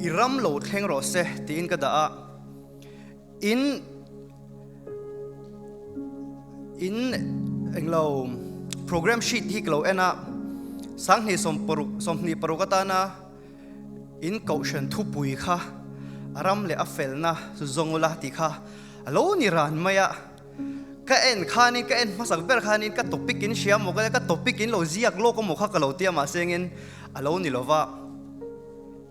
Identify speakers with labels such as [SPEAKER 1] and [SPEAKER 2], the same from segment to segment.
[SPEAKER 1] I ram lo thleng rawh se tiin ka dah a. In in englo program sheet hi ka lo en a, sanghnih sawmparuk 26 atana in kohhran thupui kha a ram leh a felna chu zawng ula tih kha a lo ni ran mai a. Ka en khanin ka en hmasak ber khanin ka topic in hria maw ka topic in lo ziak lawk amaw kha ka lo tia mahse engin a lo ni lova.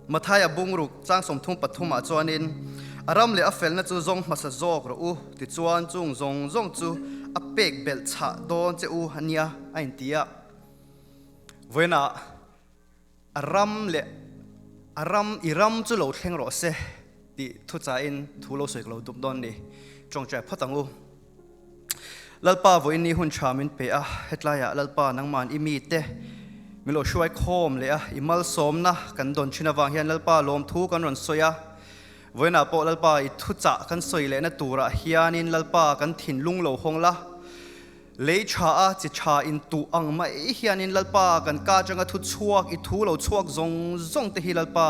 [SPEAKER 1] Mathaia bungruk chang 33 ah chuanin a ram leh a felna chu zawng hmasa zawk rawh u tichuan chung zawng zawng chu a pek belh chhah dawn che u ania a inti a. Vawiinah a ram leh a ram i ram chu lo thleng rawh se tih thuchain thu lo sawi ka lo dup dawn ni. Tawngtai phawt ang u. Lalpa vawiin ni hun tha min pe a, hetlaiah Lalpa nangman i mite min lo hruai khawm leh a, i malsawmna kan dawn thin avang hian Lalpa lawmthu kan rawn sawi a. Vawiinah pawh Lalpa i thuchah kan sawi lehna turah hianin Lalpa kan thinlung lo hawng la, lei tha a chi tha in tuh ang mai hianin Lalpa kan ka atanga thu chhuak i thu lo chhuak zawng zawng te hi Lalpa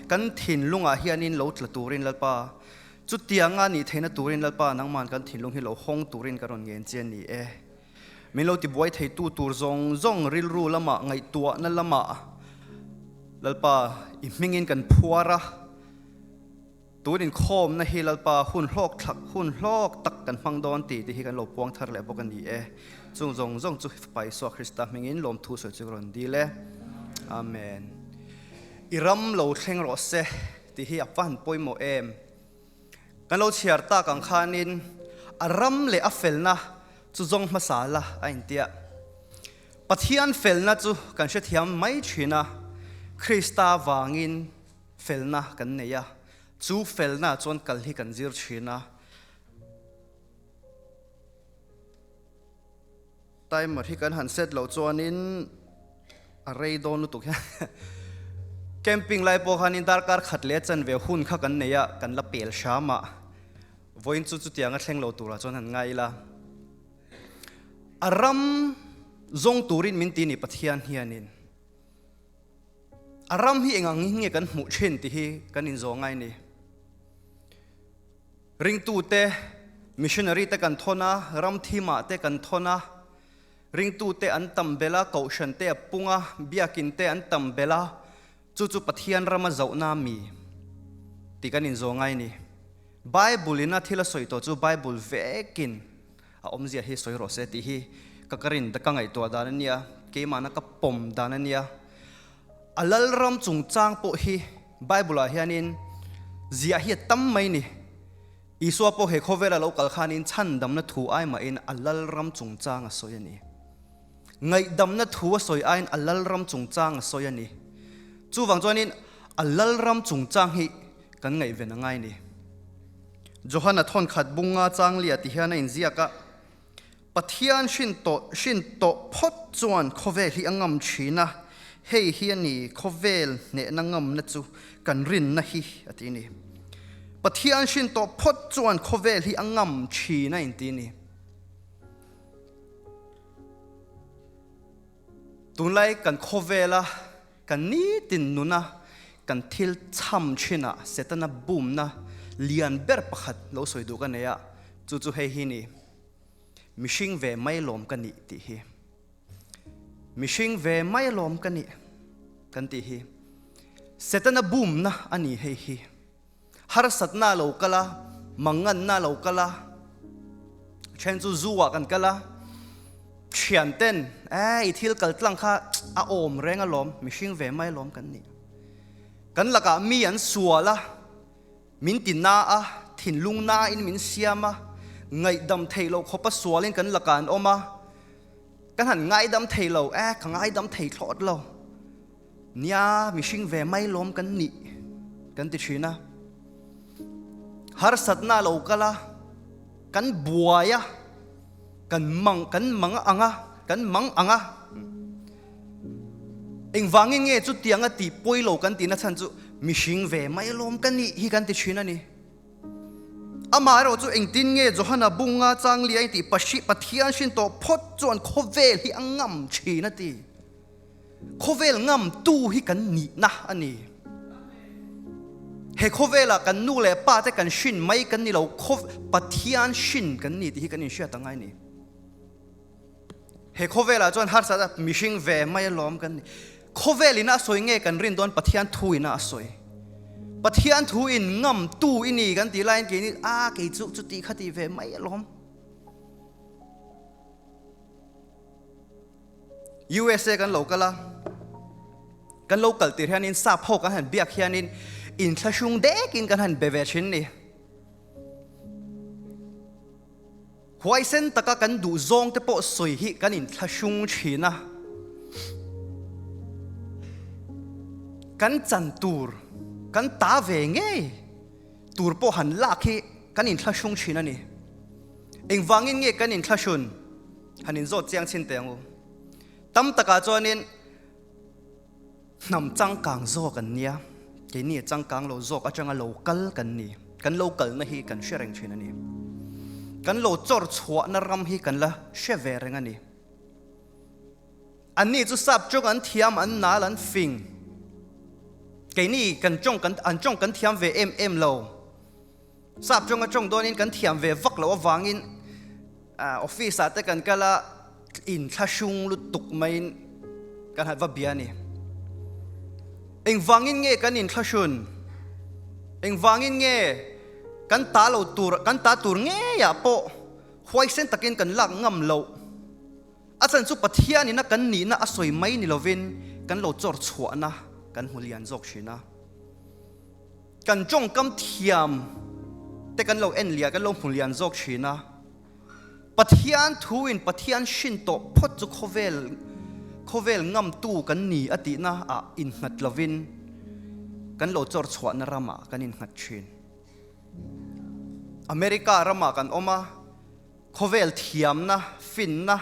[SPEAKER 1] kan thinlungah hianin lo tla turin Lalpa Chutianga nih theihna turin Lalpa nangman kan thinlung hi lo hawng turin ka rawn ngen che a ni e. Min lo tibuai theitu tur zawng zawng rilru lamah ngaihtuahna lamah Lalpa i hmingin kan phuar a, tun inkhawmna hi Lalpa hun hlawk thlak hun hlawk tak kan hmang dawn ti te hi kan lo puang thar leh bawk a ni e. Chung zawng zawng chu Fapa Isua Krista hmingin lawmthu sawi chu ka rawn dil e. Amen. I ram lo thleng rawh se. Tih hi a van pawimawh em? Kan lo chhiar tak ang khanin a ram leh a felna chu zawng hmasa la a intia. Pathian felna chu kan hrethiam mai thin a, Krista vangin felna kan nei a, chu felna chuan kal hi kan zir thin a. Timer hi kan han set loh chuanin a rei dawn lutuk hian camping lai pawh khanin darkar khat leh chanve hun kha kan nei a, kan la pel hram a, vawiin chu chutiang a thleng lo turah chuan han ngai ila. A ram zawng turin min ti ni Pathian hianin a ram hi eng ang nge kan hmuh thin tih hi kan inzawh ngai ni. Ringtute, missionary te kan thawn a, ram thimah te kan thawn a, ringtute an tam belh a, kohhran te a pung a, biakin te an tam belh a, chu chu Pathian rama zohna mi tih kan inzawh ngai ni. Bible in a thil a sawi tawh chu Bible vekin a awmzia hi sawi rawh se tih hi ka ka rin ka ngaihtuah dan a nia, keimahna ka pawm dan a nia. A lalram chungchang pawh hi Bible ah hianin ziah hi a tam mai ni. Isua pawh he khawvela lo kal khanin chhandamna thu ai mahin a lalram chungchang a sawi a ni. Ngaihdamna thu a sawi aiin a lalram chungchang a sawi a ni. Chuvang chuanin a lalram chungchang hi kan ngaihven a ngai ni. Johana thawnkhat bunga changlia ti hian a inziak a. Pathian hrin tawh hrin tawh phawt chuan khawvel hi a ngam thin a, hei hi a ni khawvel hnehna ngamna chu kan rinna hi a ti ni. Pathian hrin tawh phawt chuan khawvel hi a ngam thin a inti ni. Tunlai kan khawvela kan nitin nuna kan thil chham thinah Setana bumna lian ber pakhat lo sawi duh ka nei a, chu chu hei hi ni. Mihring ve mai lawm ka nih tih hi. Mihring ve mai lawm ka nih kan tih hi. Setana bumna a ni hei hi. Harsatna a lo kal a, manganna a lo kal a, then chu zu ah kan kal a, thian ten eh i thil kal tlang kha a awm reng alawm, mihring ve mai lawm kan nih. Kan lakah mi an sual a, Min ti na a, thinlung nain min siam a, ngaihdam theih loh khawpa sualin kan lakah an awm a, kan han ngaidam thei lo, eh ka ngaidam thei thlawt lo, nia mihring ve mai lawm kan nih kan ti thin a. Harsatna a lo kal a, kan buai a, kan mang kan mang ang a, kan mang ang a. Engvangin nge chutiang a tih pawi lo kan tihna chhan chu mihring ve mai lawm ka nih hi kan ti thin a ni. Amah erawh chu engtin nge Johana bunga changlia in tih Pahri Pathian hrin tawh phawt chuan khawvel hi a ngam thin a ti. Khawvel ngam tu hi kan nihna a ni. He khawvela kan nu leh pa te kan hrin mai kan ni lo, khaw Pathian hrin kan ni tih hi kan inhriat a ngai ni. He khawvelah chuan harsat a mihring ve mai alawm kan ni. Khawvel ina a sawi nge kan rin dawn Pathian thu ina a sawi. Pathian thu in ngam tu i ni kan tih laiin keini a kei chu chuti kha ti ve mai alawm. USA kan lo kal a, kan lo kal tir hianin sap ho kan han biak hianin inthlahrung dekin kan han be ve thin ni. Huaisen taka kan duh zawng te pawh sawi hi kan inthlahrung thin a. Kan chan tur, kan ta ve ngei tur pawh han lak hi kan inthlahrung thin a ni. Engvangin nge kan inthlahrun? Han inzawt chiang chhin teh ang u. Tam takah chuanin Hnam changkang zawk an nia, keini a changkang lo zawk atanga lo kal kan ni. Kan lo kalna hi kan hre reng thin a ni. Kan lo chawr chhuahna ram hi kan la hre ve reng a ni. Anni chu sap tawng an thiam, an nal, an fing. Keini kan tawng kan an tawng kan thiam ve em em lo. Sap tawng a tawng dawnin kan thiam ve vak loh avangin office ah te kan kal a, inthlahrung lutuk maiin kan han va bia a ni. Engvangin nge kan inthlahrun? Engvangin nge kan ta lo tur, kan ta tur ngeiah pawh huaisen takin kan lak ngam loh? A chan chu Pathianina kan nihna a sawi mai ni lovin kan lo chawr chhuahna kan hmu lian zawk thin a. Kan tawngkam thiam te kan lo en lian, kan lo hmu lian zawk thin a. Pathian thuin Pathian hrin tawh phawt chu khawvel khawvel ngamtu kan ni a tihna ah innghat lovin kan lo chawr chhuahna ramah kan innghat thin. America ramah kan awm a, khawvel thiamna, finna,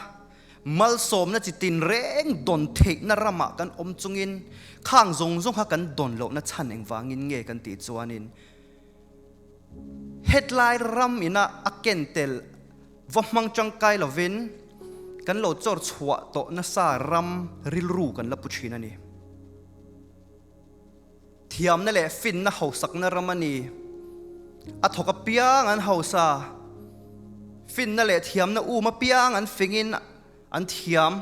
[SPEAKER 1] malsawmna chi tinreng dawn theihna ramah kan awm chungin khang zawng zawng kha kan dawn lohna chhan engvangin nge kan tih chuanin Hetlai ram ina a ken tel va hmang tangkai lovin kan lo chawr chhuah tawh nasa ram rilru kan la pu thin a ni. Thiamna leh finna hausakna ram a ni. A thawk apiang an hausa. Finna leh thiamna um apiang an fingin an thiam.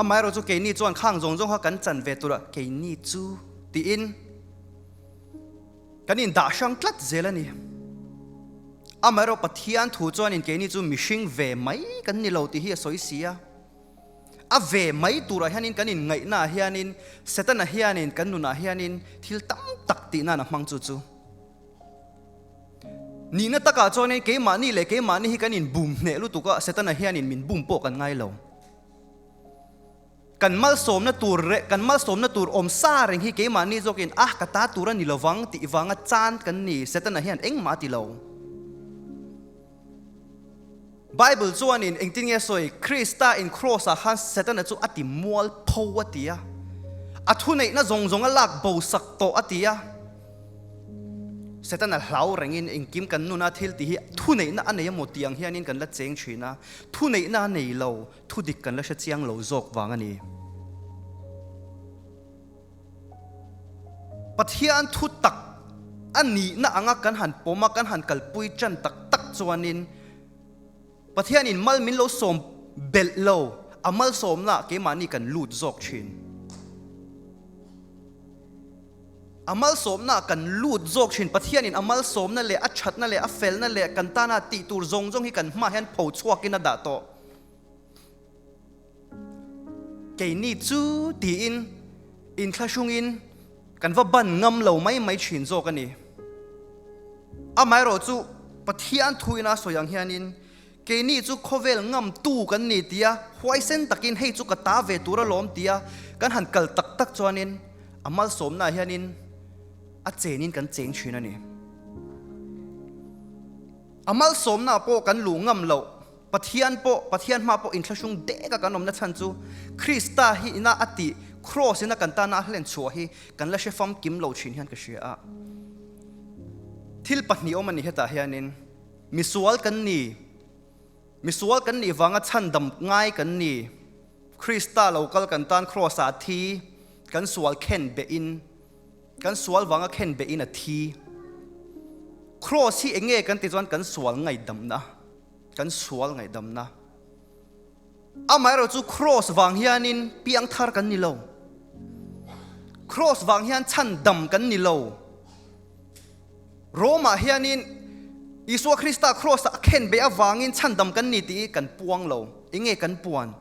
[SPEAKER 1] Amaherawh chu keini chuan khang zawng zawng kha kan chan ve tur a, keini chu tiin kan indah hrang tlat zel a ni. Amaherawh Pathian thu chuanin keini chu mihring ve mai kan ni lo tih hi a sawi si a. A ve mai turah hianin kan inngaihnaah hianin Setana hianin kan nunah hianin thil tam tak tih nan a hmang chu chu. Nihna takah chuanin keimahni leh keimahni hi kan inbum hneh lutuk a, Setana hianin min bum pawh kan ngai lo. Kan malsawmna tur reh, kan malsawmna tur awm sa reng hi keimahni zawkin ah ka ta tur a ni lovang tih vanga chan kan ni, Setana hian engmah a ti lo. Bible chuanin engtin nge sawi? Krista in Kraws-ah khan Setana chu a ti mual pho a ti a, a thuneihna zawng zawng a lak bo sak tawh a ti a. Setana hlau rengin engkim kan nuna thil tih hi thuneihna a nei emaw tih ang hianin kan la cheng thin a, thuneihna a nei lo, thudik kan la hre chiang lo zawk vang a ni. Pathian thu tak a nihna anga kan han pawm a, kan han kalpui tan tak tak chuanin Pathianin mal min lo sawm belh lo, a malsawmnaah keimahni kan lut zawk thin. A malsawmnaah kan lut zawk thin. Pathianin a malsawmna leh a thatna leh a felna leh kan tana tih tur zawng zawng hi kan hmaah hian pho chhuakin a dah tawh. Keini chu tiin inthlahrungin kan va ban ngam lo mai mai thin zawk a ni. Amaherawh chu Pathian thuin a sawi ang hianin keini chu khawvel ngamtu kan ni tia huaisen takin hei chu ka ta ve tur alawm tia kan han kal tak tak chuanin a malsawmnaah hianin a chenin kan cheng thin a ni. A malsawmnaah pawh kan luh ngam loh. Pathian pawh, Pathian hma pawh inthlahrung dek a kan awmna chhan chu Krista hi ina a tih, Kraws ina kan tana a hlen chhuah hi kan la hre famkim lo thin hian ka hria a. Thil pahnih awm a ni hetah hianin, misual kan ni, misual kan nih vanga chhandam ngai kan ni, Krista lo kal kan tan Kraws ah thi, kan sual khen behin. Kan sual vanga khen behin a thi. Kraws hi enge kan ti chuan kan sual ngaihdamna, kan sual ngaihdamna. Amaherawhchu kraws vang hianin piang thar kan ni lo. Kraws vang hian chhandam kan ni lo. Rome-ah hianin Isua Krista kraws-ah a khen beh avangin chhandam kan ni tih kan puang lo. Enge kan puan?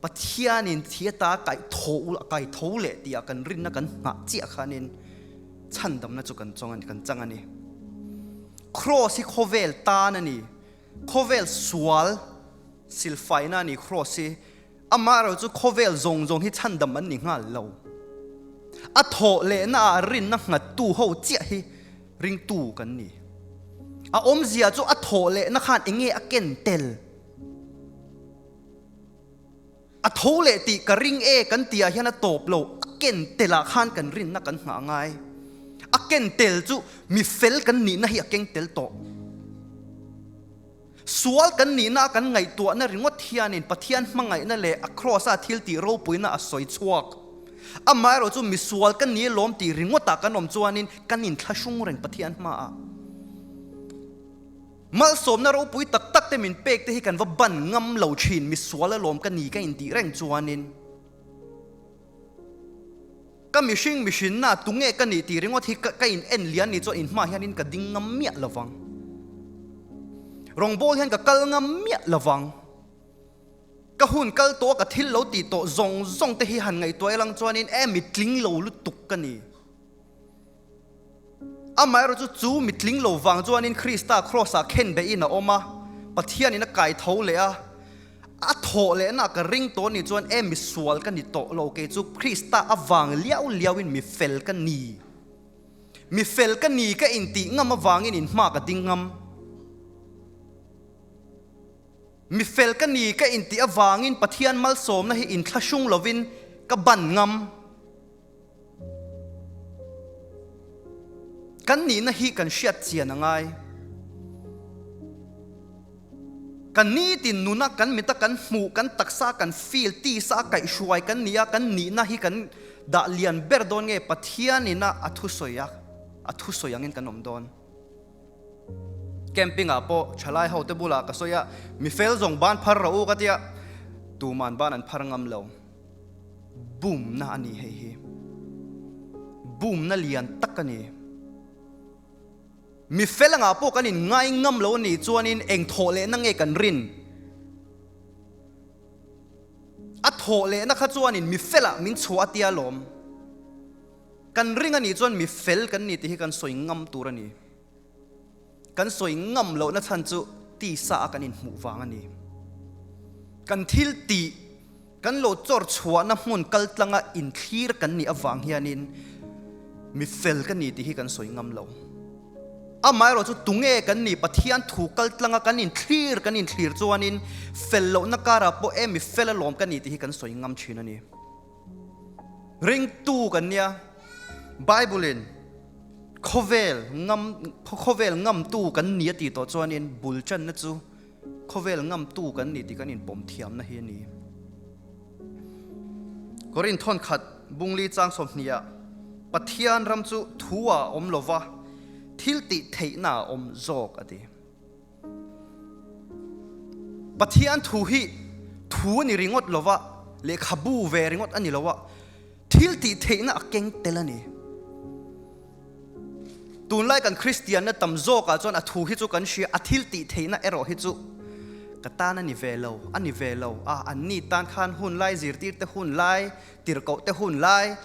[SPEAKER 1] Pathianin thi ata kai tho ula, kai tho leh tihah kan rinna kan nghah chiah khanin chhandamna chu kan chawng a ni, kan chang a ni. Kraws hi khawvel tan a ni. Khawvel sual silfaina a ni kraws hi. Amaherawh chu khawvel zawng zawng hi chhandam an ni nghal lo. A thawh lehna ah rinna nghattu ho chiah hi ringtu kan ni. A awmzia chu a thawh lehna khan enge a ken tel? A tho leh tih ka ring e kan tihah hian a tawp lo, a ken telah khan kan rinna kan nghah ngai. A ken tel chu mi fel kan nihna hi a keng tel tawh. Sual kan nihna a kan ngaihtuahna ringawt hianin Pathian hmangaihna leh a Kraws-a thil tih ropuina a sawi chhuak. Amaherawh chu misual ka ni lawm tih ringawtah kan awm chuanin kan inthlahrung reng Pathian hmaah. Malsawmna ropui tak tak te min pek te hi kan va ban ngam lo thin, misual alawm ka ni ka intih reng chuanin ka mihring mihrinna tunge ka nih tih ringawt hi ka in en lian ni chuan inhma hianin ka ding ngam miah lovang. Rawngbawl hian ka kal ngam miah lovang. Ka hun kal tawh a ka thil lo tih tawh zawng zawng te hi han ngaihtuah ilang chuanin e mitling lo lutuk ka ni. Amaherawh chu chu mitling lo vang chuanin Krista Kraws-ah khen beihin a awm a, Pathianin a kai tho leh a, a thawh lehna ka ring tawh ni chuan e misual ka ni tawh lo, kei chu Krista avang liau liauin mi fel ka ni. Mi fel ka ni ka intih ngam avangin inhma ka ding ngam. Mi fel ka ni ka intih avangin Pathian malsawmna hi inthlahrung lovin ka ban ngam. Kan nihna hi kan hriat chian a ngai. Kan nitin nuna kan mita kan hmuh, kan taksa kan feel, tisa a kaihhruai kan ni a, kan nihna hi kan dah lian ber dawn nge Pathianin a a thusawi a, a thusawi angin kan awm dawn. Camping ah pawh thalai ho te bulah ka sawi a, mi fel zawng ban phar rawh u ka tia, tuman ban an phar ngam lo. Bumna a ni hei hi. Bumna lian tak a ni. Mi fel angah pawh kan in ngai ngam lo a nih chuanin eng thawh lehna nge kan rin? A thawh lehna kha chuanin mi felah min chhuah a tia lawm. Kan ring a nih chuan mi fel kan ni tih hi kan sawi ngam tur a ni. Kan sawi ngam lohna chhan chu tisa a kan inhmuh vang a ni. Kan thil tih, kan lo chawr chhuahna hmun kal tlanga inthlir kan nih avang hianin mi fel ka ni tih hi kan sawi ngam lo. Amaherawh chu tunge kan nih Pathian thu kal tlanga kan inthlir kan inthlir chuanin fel lohna karah pawh e mi fel alawm ka ni tih hi kan sawi ngam thin a ni. Ringtu kan nia, Bible-in khawvel ngam khawvel ngamtu kan ni a tih tawh chuanin bul channa chu khawvel ngamtu kan ni tih kan inpawm thiamna hi a ni. Korinth thawnkhat bungli chang 20 ah Pathian ram chu thu ah a awm lova thil tih theihna a awm zawk a ti. Pathian thu hi thu a ni ringawt lova, lehkhabu ve ringawt a ni lo a, thil tih theihna a keng tel a ni. Tunlai kan Kristianna tam zawkah chuan a thu hi chu kan hria, a thil tih theihna erawh hi chu ka tan a ni ve lo, a ni ve lo a, anni tan khan hun lai zirtirte hun lai, tirhkohte hun lai,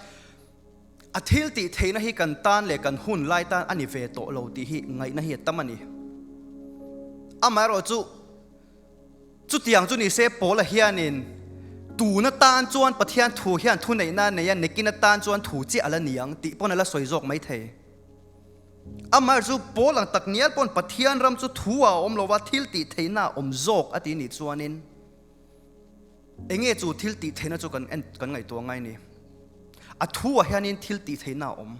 [SPEAKER 1] A thil tih theihna hi kan tan leh kan hun lai tan a ni ve tawh lo tih hi ngaihna hi a tam a ni. Amaherawh chu, chutiang chu ni se Paula hianin tuna tan chuan Pathian thu hian thuneihna a nei a, nekin atan chuan thu chiah a la ni ang tih pawn a la sawi zawk mai thei. Amaherawh chu Paul ang tak ngial pawn Pathian ram chu thu ah a awm lo va, thil tih theihna a awm zawk a ti nih chuanin, Enge chu thil tih theihna chu kan en kan ngaihtuah ngai ni. A thu ah hianin thil tih theihna a awm.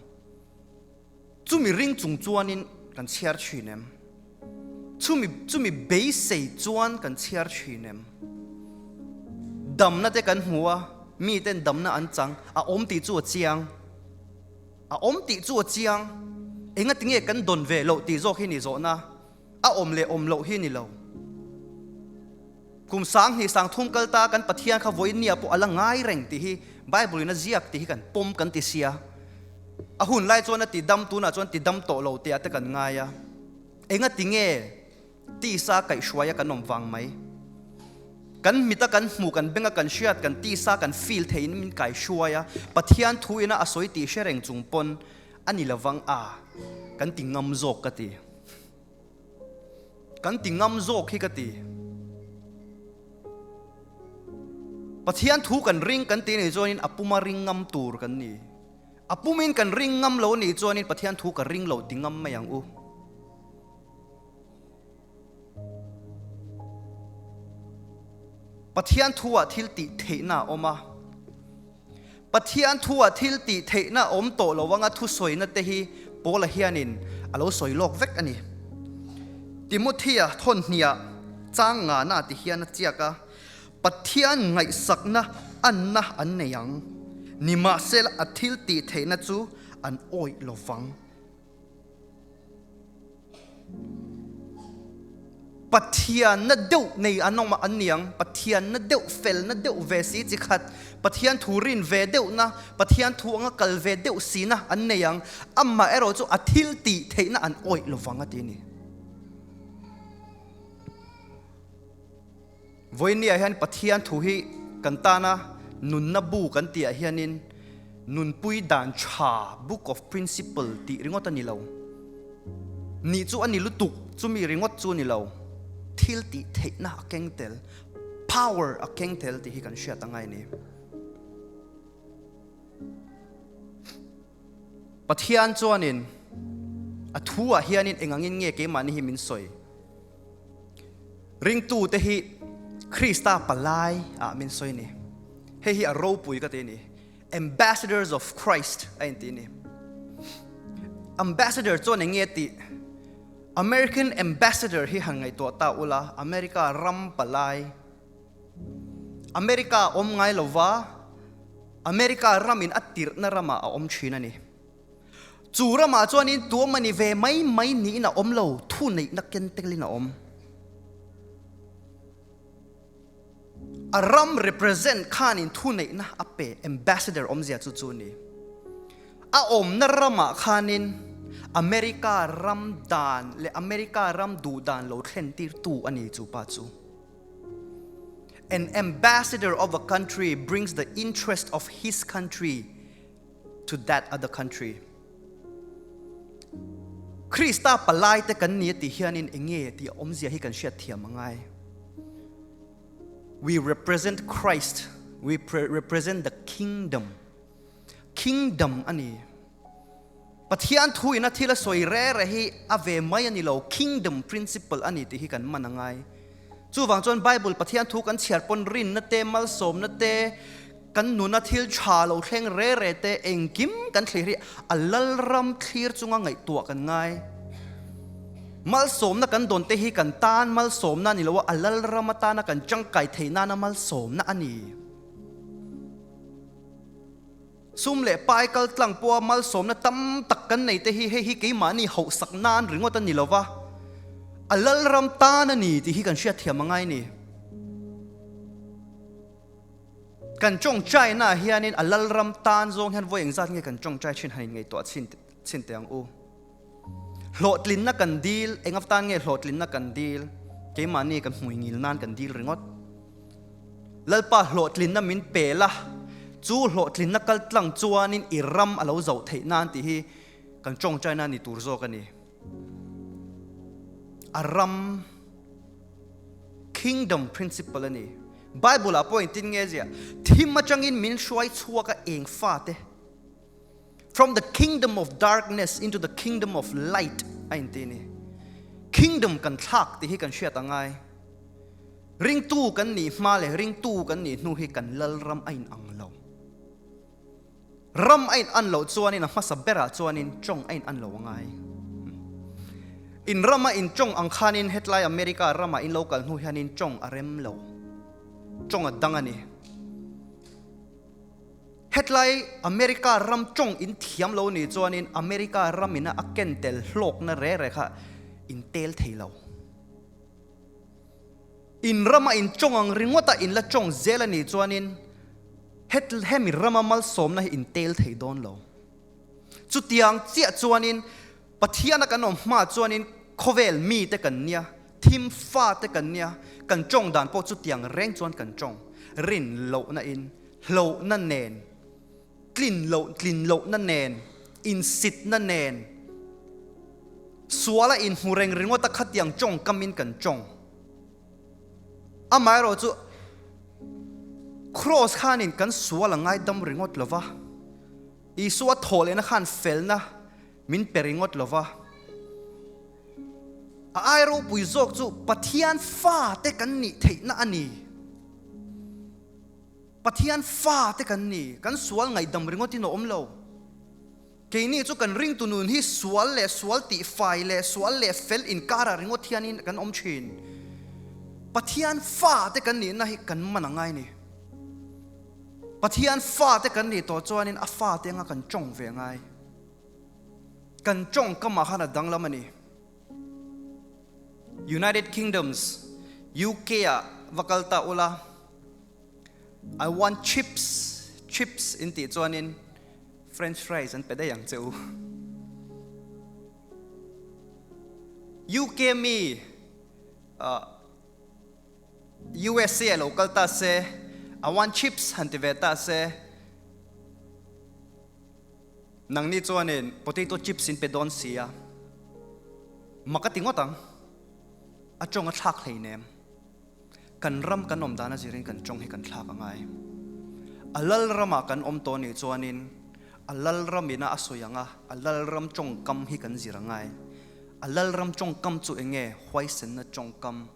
[SPEAKER 1] Chumi ring chung chuanin kan chhiar thin em? Chumi chumi beisei chuan kan chhiar thin em? Damna te kan hmu a, miten damna an chang, a awm tih chu a chiang. A awm tih chu a chiang. Engati nge kan dawn ve loh tih zawk hi ni zawhna. A awm leh awm loh hi ni lo. Kum 2000 3000 kal ta kan Pathian kha vawiin nia pawh a la ngai reng tih hi Bible in a ziak tih hi kan pawm kan ti sia. A hun lai chuan a ti dam tunah chuan ti dam tawh lo tih ah te kan ngai a. Engati nge tisa kaihhruai a kan awm vang mai? Kan mit a kan hmuh, kan beng a kan hriat, kan tisa kan feel theiin min kaihruai a, Pathian thu ina a sawi tih hre reng chung pawn a ni lovang a, kan ti ngam zawk ka ti. Kan ti ngam zawk hi ka ti. Pathian thu kan ring kan ti nih chuanin a puma ring ngam tur kan ni. A pumin kan ring ngam lo nih chuanin Pathian thu ka ring lo ti ngam mai ang u. Pathian thu ah thil tih theihna a awm a. Pathian thu ah thil tih theihna a awm tawh lo anga thusawina te hi Paula hianin a lo sawi lawk vek a ni. Timothea thawnhniah chang ngana ti hian a chiak a, Pathian ngaihsakna anna an nei ang, nimahsela a thil tih theihna chu an awih lo vang. Pathianna deuh nei an awm a, an ni ang. Pathianna deuh, felna deuh ve si chi khat, Pathian thu rin ve deuhna, Pathian thu anga kal ve deuh sina an nei ang. Amah erawh chu a thil tih theihna an awih lovang a ti a ni. Vawinia hian Pathian thu hi kan tana nunna bu kan tihah hianin nunpui dan tha, book of principle, tih ringawt a ni lo. Nih chu a ni lutuk, chumi ringawt chu a ni lo. Thil tih theihna a keng tel, power a keng tel tih hi kan hriat a ngai a ni. Pathian chuanin a thu ah hianin engangin nge keimahni hi min sawi? Ringtute hi Krista palai ah min sawi ni. Hei hi a ropui ka ti ni. Ambassadors of Christ a inti ni. Ambassador chuan eng nge tih? American ambassador hi han ngaihtuah ta ula, America ram palai. America awm ngai lova, America ramin a tirhna ramah a awm thin a ni. Chu ramah chuanin tuam a ni ve mai mai niin a awm lo, thu neihna ken telin a awm. A ram represent khanin thu neihna a pe, ambassador awmzia chu chu a ni. A awmna ramah khanin America ram dan leh America ram duh dan lo thlen tirtu a ni chu pa chu. An ambassador of a country brings the interest of his country to that other country. Krista palai te kan ni ti hianin enge ti awmzia hi kan hriat thiam angai. We represent Christ. We represent the kingdom. Kingdom ani. Pathian thu in a thil a sawi re re hi a ve mai ani lo. Kingdom principle ani ti hi kan man angai. Chuvang chuan Bible Pathian thu kan chhiar pawn rinna te, malsawmna te, kan nuna thil tha lo thleng re re te engkim kan thlir hi a lalram thlir chunga ngaihtuah kan ngai. Malsawmna kan dawn te hi kan tan malsawmna a ni lo a, a lalram atana kan tangkai theih nana malsawmna a ni. Sum leh pai kal tlang pawha malsawmna tam tak kan nei te hi hei hi keimahni hauhsak nan ringawt a ni lo va, a lalram tan a ni tih hi kan hriatthiam a ngai a ni. Kan tawngtaina ah hianin a lalram tan zawng hian vawi engzat nge kan tawngtai thin han inngaihtuah chhin chhin teh ang u. Hlawhtlinna kan dil, eng avtan nge hlawhtlinna kan dil? Keimahni kan hmui ngil nan kan dil ringawt. Lalpa hlawhtlinna min pe la, chu hlawhtlinna kal tlang chuanin i ram a lo zoh theih nan tih hi kan tawngtaina ni tur zawk a ni. A ram Kingdom principle a ni. Bible ah pawh engtin nge ziah? Thim atangin min hruai chhuak a eng fate. From the kingdom of darkness into the kingdom of light a inti ni. Kingdom kan thlak tih hi kan hriat a ngai. Ringtu kan nih hma leh ringtu kan nih hnu hi kan lalram a in ang lo. Ram a in an loh chuanin a hmasa berah chuanin tawng a in an lo a ngai. In rama in tawng ang khanin hetlai America rama in lo kal hnu hianin tawng a rem lo. Tawng a dang a ni. Hetlai America ram tawng in thiam lo nih chuanin America ram ina a ken tel hlawkna re re kha in tel thei lo. In rama in tawng ang ringawta in la tawng zel a nih chuanin het hemi rama malsawmna hi in tel thei dawn lo. Chutiang chiah chuanin Pathiana kan awm hma chuanin khawvel mite kan nia, thim fate kan nia, kan tawng dan pawh chutiang reng chuan kan tawng rin lohna in, hlauhna nen, tlin loh tlin lohna nen, insitna nen, suala inhmu reng ringawta khatiang tawngkamin kan tawng. Amaherawhchu Kraws khanin kan sual a ngaidam ringawt lova, Isua thawh lehna khan felna min pe ringawt lova, a ai ropui zawk chu Pathian fate kan nih theihna a ni. Pathian fate kan ni, kan sual ngaihdam ringawtin a awm lo. Keini chu kan ringtu nun hi sual leh sual tih fai leh sual leh fel inkarah ringawt hianin kan awm thin. Pathian fate kan nihna hi kan man a ngai ni. Pathian fate kan nih tawh chuanin a fate anga kan tawng ve a ngai. Kan tawngkamah khan a danglam a ni. United Kingdoms, UK, ah va kal ta ula, I want chips, chips in tih chuanin French fries an pe daih ang che u. UK mi USA a lo kal ta se, I want chips han ti ve ta se, nangni chuanin potato chips in pe dawn si a, mak a ti ngawt ang, a tawng a thlak hleinem. Kan ram kan awm dan a zirin kan tawng hi kan thlak a ngai. A lal ramah kan awm tawh nih chuanin a lal ram ina a sawi ang a, a lal ram tawngkam hi kan zir a ngai. A lal ram tawngkam chu eng nge? Huaisenna tawngkam,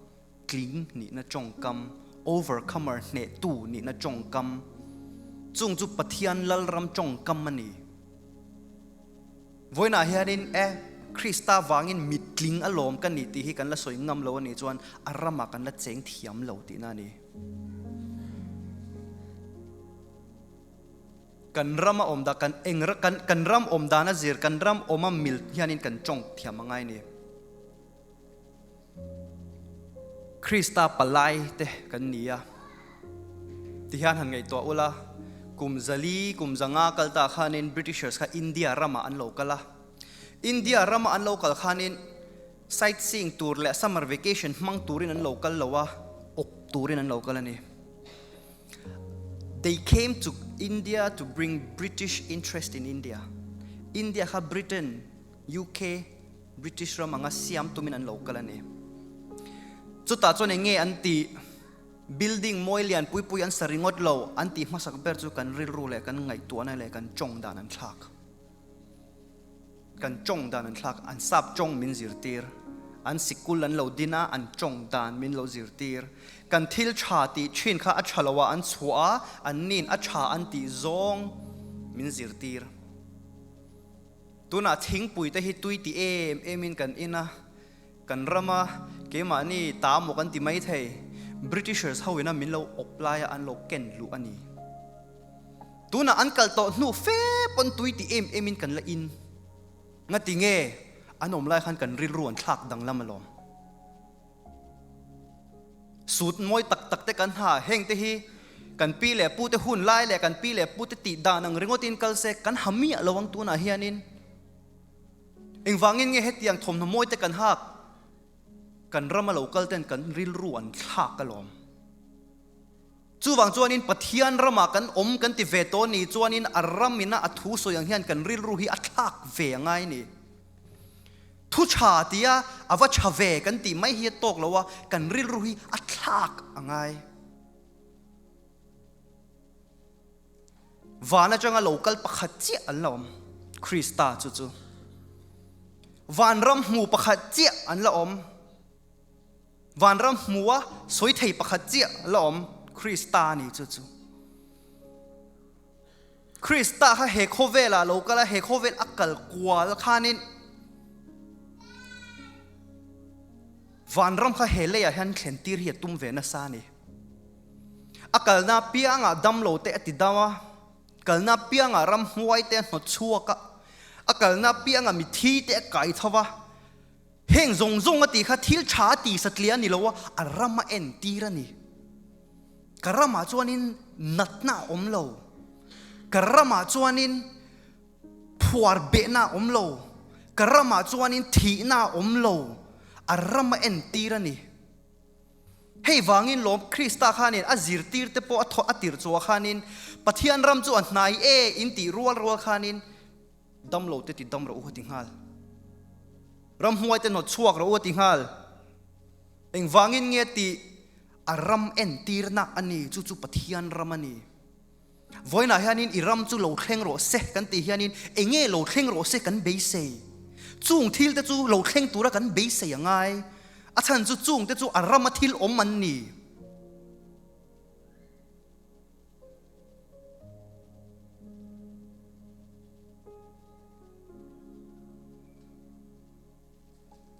[SPEAKER 1] tling nihna tawngkam, overcomer hnehtu nihna tawngkam. Chung chu Pathian lal ram tawngkam a ni. Vawiinah hianin e, Krista vangin mitling a lawm ka ni tih hi kan la sawi ngam lo a nih chuan a ramah kan la cheng thiam lo tihna a ni. Kan rama awm dah kan eng kan kan ram awm dan a zir kan ram awma mil hianin kan tawng thiam a ngai ni. Krista palai te kan ni a, tihian han ngaihtuah ula, kum zali, kum zanga kal ta khanin Britishers kha India ramah an lo kal a. India rama an lo kal khanin sightseeing tur leh summer vacation hmang turin an lo kal lo a, awk turin an lo kal a ni. They came to India to bring British interest in India. India kha Britain, UK, British ram anga siam tumin an lo kal a ni. Chutah chuan eng nge an tih? Building mawi lian pui pui an sa ringawt lo, an tih hmasak ber chu kan rilru leh kan ngaihtuahna leh kan tawng dan an thlak. Kan tawng dan an thlak, an sap tawng min zirtir. An sikul an lo din a, an tawng dan min lo zirtir. Kan thil tha tih thin kha a tha lo a an chhuah a, an nin a tha an tih zawng min zirtir. Tunah thingpui te hi tui ti em em in kan in a, kan rama keimahni ta maw kan ti mai thei, Britishers ho ina min lo awp laia an lo ken luh a ni. Tunah an kal tawh hnu fe pawn tui ti em em in kan la in. Ngati nge an awm lai khan kan rilru an thlak danglam alawm. Sut mawi tak tak te kan ha, heng te hi kan pi leh pu te hun lai leh kan pi leh pu te tih dan ang ringawt in kal se kan ha miah lo ang tunah hianin engvangin nge hetiang thawmhnaw mawi te kan hak kan rama lo kal ten kan rilru an thlak alawm. Chuvang chuanin Pathian ramah kan awm kan ti ve tawh ni chuanin a ram ina a thu sawi ang hian kan rilru hi a thlak ve a ngai ni. Thu tha tia a va tha ve kan tih mai hi a tawk lo a, kan rilru hi a thlak a ngai. Van atanga lo kal pakhat chiah an la awm, Krista chu chu. Vanram hmu pakhat chiah an la awm. Vanram hmua sawi thei pakhat chiah la awm Krista a ni chu chu. Krista kha he khawvelah lo kal a, he khawvel a kal kual khanin vanram kha he leiah hian thlen tir hi a tum ve nasa a ni. A kalna piangah damlo te a ti dam a. Kalna apiangah ramhnuai te a hnawt chhuak a, a kalna apiangah mithi te a kai tho va. Heng zawng zawng a tih kha thil tha a tih satliah a ni lo a, a ram a entir a ni. Ka ramah chuanin natna a awm lo. Ka ramah chuanin phuar behna a awm lo. Ka ramah chuanin thihna a awm lo. A ram a entir a ni. Hei vangin lawm Krista khanin a zirtirte pawh a thawh a tirh chhuah khanin Pathian ram chu a hnai e in tih rual rual khanin dam lo te ti dam rawh u a ti nghal. Ramhnuai te hnawt chhuak rawh u a ti nghal. Engvangin nge tih a ram entirna a ni, chu chu Pathian ram a ni. Vawiinah hianin i ram chu lo thleng rawh se kan tih hianin enge lo thleng rawh se kan beisei. Chung thil te chu lo thleng tura kan beisei a ngai. A chhan chu chung te chu a rama thil awm an ni.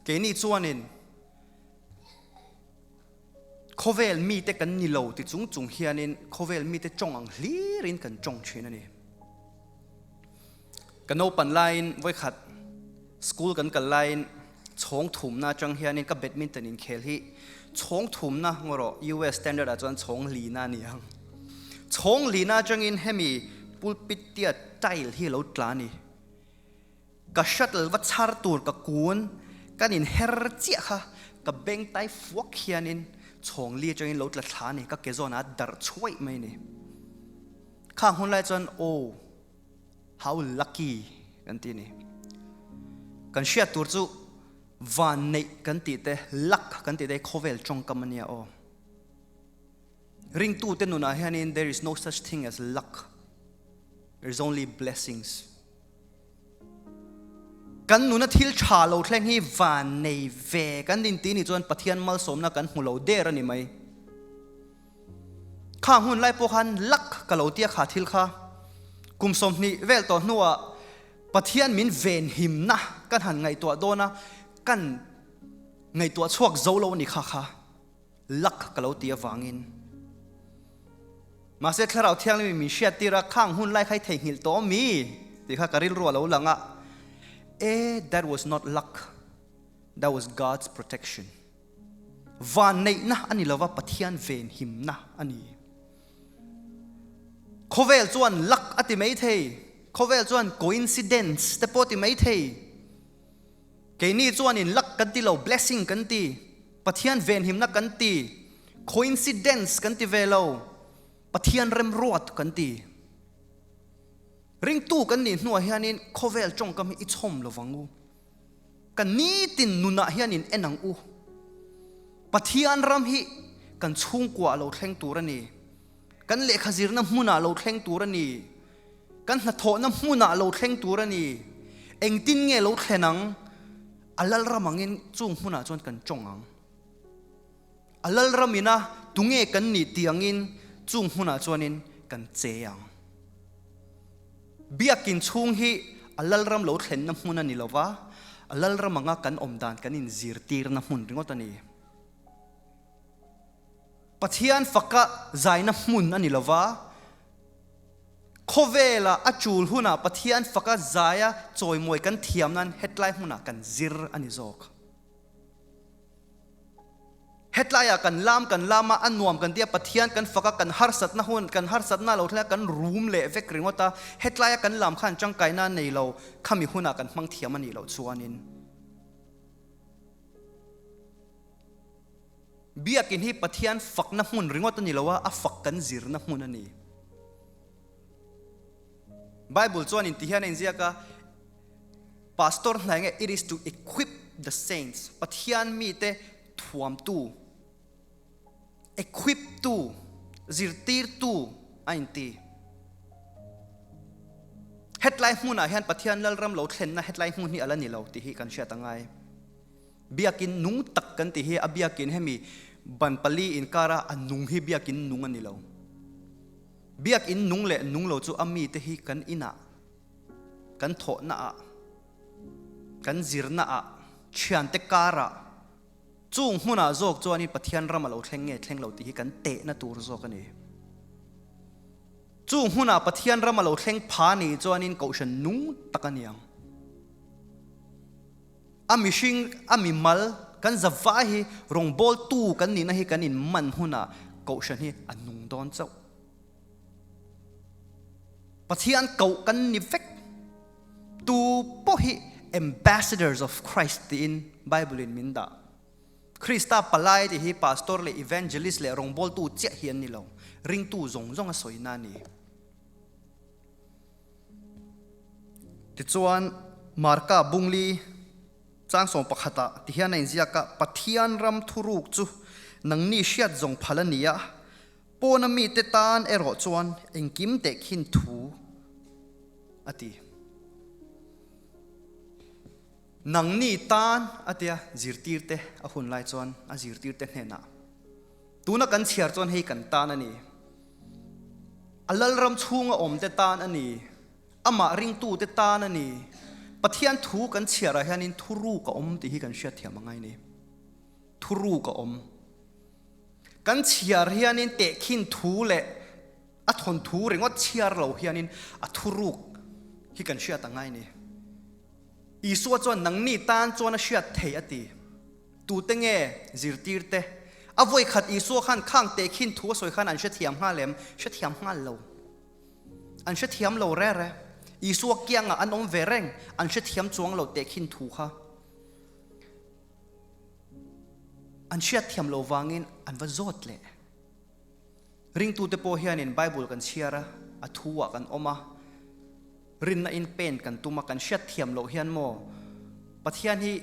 [SPEAKER 1] Keini chuanin Khawvel mite kan ni lo ti chung chung hianin khawvel mite tawng ang hlirin kan tawng thin a ni. Ka naupan laiin vawikhat school kan kal laiin chhawng thumna atang hianin ka badminton inkhel hi chhawng thumna ngaw rawh US standard ah chuan chhawng lina a ni ang. Chhawng lina atangin hemi pulpit tia tile hi a lo tla a ni. Ka shuttle va chhar tur ka kun kan in her chiah kha ka beng tai fuak hianin chhawng li atangin lo tla thla a ni, ka ke zawnah a darh chhuaih mai a ni. Khang hun lai chuan oh how lucky kan ti a ni. Kan hriat tur chu van neih kan tih te luck kan tih te hi khawvel tawngkam a nia aw. Ringtute nunah hianin there is no such thing as luck, there is only blessings. Kan nuna thil tha lo thleng hi van nei ve kan inti nih chuan Pathian malsawmna kan hmu lo der a ni mai. Khang hun lai pawh khan luck ka lo tia kha thil kha kum 20 vel tawh hnuah Pathian min venhimna kan han ngaihtuah dawn a, kan ngaihtuah chhuak zo lo a ni kha kha. Luck ka lo ti avangin. Mahse Thlarau Thianghlim in min hriattir a, khang hun lai kha i theihnghilh tawh mi? tih kha ka rilru a lo lang a. E, that was not luck, that was God's protection. Van neihna a ni lova, Pathian venhimna a ni. Khawvel chuan luck a ti mai thei, khawvel chuan coincidence te pawh a ti mai thei. Keini chuanin luck kan ti lo, blessing kan ti, Pathian venhimna kan ti, coincidence kan ti ve lo, Pathian remruat kan ti. Ringtu kan nih hnuah hianin khawvel tawngkam hi i chhawm lo vang u. Kan nitin nunah hianin en ang u. Pathian ram hi kan chhungkuaah lo thleng tur a ni. Kan lehkha zirna hmunah lo thleng tur a ni. Kan hnathawhna hmunah lo thleng tur a ni. Engtin nge lo thlen ang? A lalram angin chung hmunah chuan kan tawng ang. A lalram ina tunge kan nih tih angin chung hmunah chuanin kan che ang. Biakin chhung hi a lalram lo thlenna hmun a ni lova, a lalram anga kan awm dan kan inzirtirna hmun ringawt a ni. Pathian faka zaina hmun a ni lova, khawvela a chul hunah Pathian faka zaia chawimawi kan thiam nan hetlai hmunah kan zir a ni zawk. Hetlaiah kan lam kan lam a, a nuam kan ti a, Pathian kan faka kan harsatna hun, kan harsatna lo thleng a kan rum leh vek ringawt a, hetlaia kan lam khan tangkaina a nei lo, khami hunah kan hmang thiam a nih loh chuanin. Biakin hi Pathian fakna hmun ringawt a ni lo a, a fak kan zirna hmun a ni. Bible chuan in ti hian a inziak a, Pastor hna enge it is to equip the saints, Pathian mite thuamtu, equip tu, zirtirtu a inti. Hetlai hmunah hian Pathian Lalram lo thlenna hetlai hmun hi a la ni lo tih hi kan hriat a ngai. Biakin nung tak kan tih hi a biakin hemi ban pali inkara a nung hi biakin nung a ni lo. Biakin nung leh nung lo chu a mite hi kan inah, kan thawhnaah, kan zirnaah, thiante karah, chung hmunah zawk chuanin Pathian ram a lo thleng nge thleng lo tih hi kan tehna tur zawk a ni. Chu hmunah Pathian ram a lo thleng pha nih chuanin kohhran nung tak a ni ang. A mihring, a mimal, kan zavai hi rawngbawltu kan nihna hi kan inman hunah kohhran hi a nung dawn chauh. Pathian koh kan ni vek. Tu pawh hi Ambassadors of Christ tiin Bible in min dah. Krista palai tih hi pastor leh evangelist leh rawngbawltu chiah hi an ni lo. Ringtu zawng zawng a sawina a ni. Tichuan, Marka bungli chang 11ah tihian a inziak a, Pathian ram thuruk chu nangni hriat zawng phal a ni a, pawna mite tan erawh chuan engkim tehkhin thu a ti. Nangni tan a tia zirtirte a hun lai chuan a zirtirte hnenah tuna kan chhiar chuan hei kan tan a ni. A lalram chhunga awmte tan a ni. Amah ringtute tan a ni. Pathian thu kan chhiarah hianin thuruk a awm tih hi kan hriatthiam a ngai ni. Thuruk a awm. Kan chhiar hianin tehkhin thu leh a thawnthu ringawt chhiar lo hianin a thuruk hi kan hriat a ngai ni. Isua chuan nangni tan chuan a hriat thei a ti. Tute nge zirtirte? A vawi khat Isua khan khang tehkhin thu a sawi khan an hrethiam nghal em? Hrethiam nghal lo. An hrethiam lo re re. Isua kiangah an awm ve reng, an hrethiam chuang lo tehkhin thu kha. An hriatthiam lo vangin an va zawt leh. Ringtute pawh hianin Bible kan chhiar a, a thu-ah kan awm a, rinna in pen kan tum a, kan hriatthiam loh hian maw Pathian hi